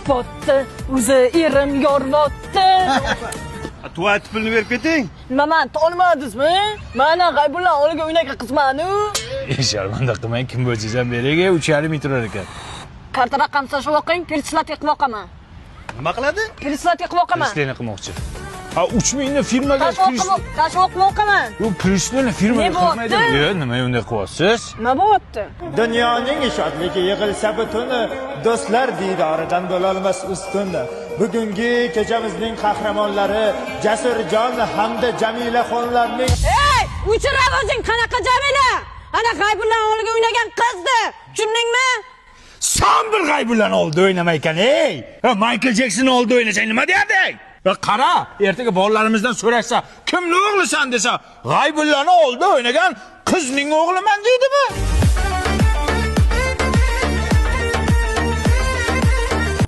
Botdi, o'zi erim yorvotdi. Tuvalet pulini berib keting. Nima, man tonimadingizmi? Mana G'aybulla o'g'liga o'ynagan qizmanu. Sharmanda qilmang, kim bo'lsangiz ham bering, 3,5 ming turar ekan. Karta raqam tashlab o'qing, перечислять qilib o'qaman. Nima qiladi? Перечислять qilib o'qaman. Перечисление qilmoqchi. Ha, 3 mingni firmaga Tashlab tashlab o'qaman. Yo'q, перечисление firmaga Ne bo'lyapti? qilmaydi. Yo'q, nima unday qilyapsiz? Nima bo'lyapti? Dunyoning shodligi yig'ilsa butuni, do'stlar diydoridan bo'lolmas ustun. Bugungi kechamizning qahramonlari Jasurjon hamda Jamilaxonlarning Ey, o'chir ovozing, qanaqa Jamila? Ana G'aybulla o'g'liga o'ynagan qizdi. Tushundingmi? San bir G'aybullani oldida o'ynamay ekan, ey! Ha, Michael Jackson oldida o'ynasang nima derdik? Va qara, ertaga bolalarimizdan so'rashsa, kimni o'g'lisan desa, G'aybullani oldida o'ynagan qizning o'g'liman deydimi?